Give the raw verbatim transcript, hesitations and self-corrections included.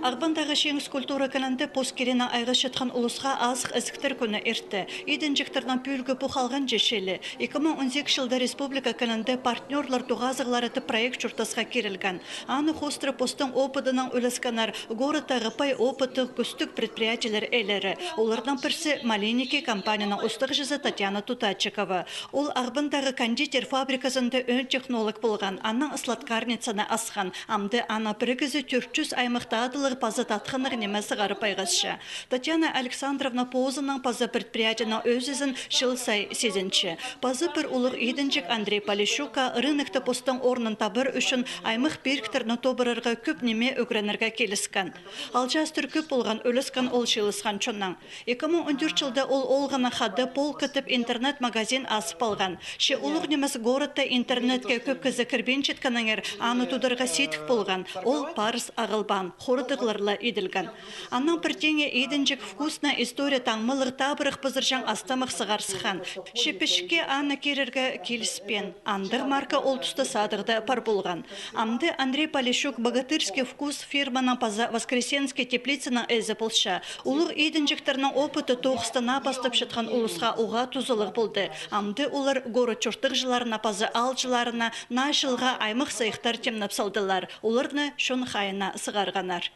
Ағбандағы Чиңіс культура кінінде пос киринең айғасчатхан улусха Азых ізіктер кӱні иртті. Идінҷектернің пӱӱлгі пу халғанҷы чилі. Ікі муң он сигізінҷі чылда республика кінінде «Партнёрлар тоғазығлары» тіп проект чуртасха кирілген. Аны хоостыра постың опыдынаң ӱлескеннер городтағы пай опыттығ кӱстіг предприятиелер ээлері. Оларның пірсі «Малинники» компанияның устағҷызы Татьяна Тутачикова. Ол Ағбандағы кондитер фабриказында ӧӧн технолог полған, аннаң сладкарницаны асхан. Амды аны пірігізі тӧрт чӱс аймах тадылығ паза татхыннығ ниме сығарып айғасча. Татьяна Александровна позының паза предприятиенің ӧзізін чыл сай сизінче. Паза пір улуғ идінҷек Андрей Полищукка рынокта постың орнын табар ӱчӱн аймах пиріктерні тобырарға кӧп ниме ӱгренерге киліскен. Алҷаастар кӧп полған, ӱлескен ол чыылысхан чоннаң. Ікі муң он тӧрт чылда ол олғаннаң хада «Полка» тіп интернет-магазин азып алған. Че улуғ нимес городта интернетке кӧп кізі кірбинчеткеннеңер, аны тударға сидік полған. Ол парыс ағылбаан, хорыдығлар ла иділген. Аннаң пір тиңе идінҷек «Вкусная история» таңмалығ табырах пызырҷаң астамах сығар сыххан. Че пічікке аны кирерге киліспеен. Андағ марка ол туста садығда пар полған. Амды Андрей Полищук «Богатырский вкус» фирманың паза «Воскресенский теплицаның» ээзі полча. Улуғ идінҷектернің опыты тоғыстана пастапчатхан улусха уғаа тузалығ полды. Амды олар город чуртағҷыларына паза аалҷыларына наа чылға аймах сайыхтар тимнеп салдылар. Оларны чон хайына сығарғаннар.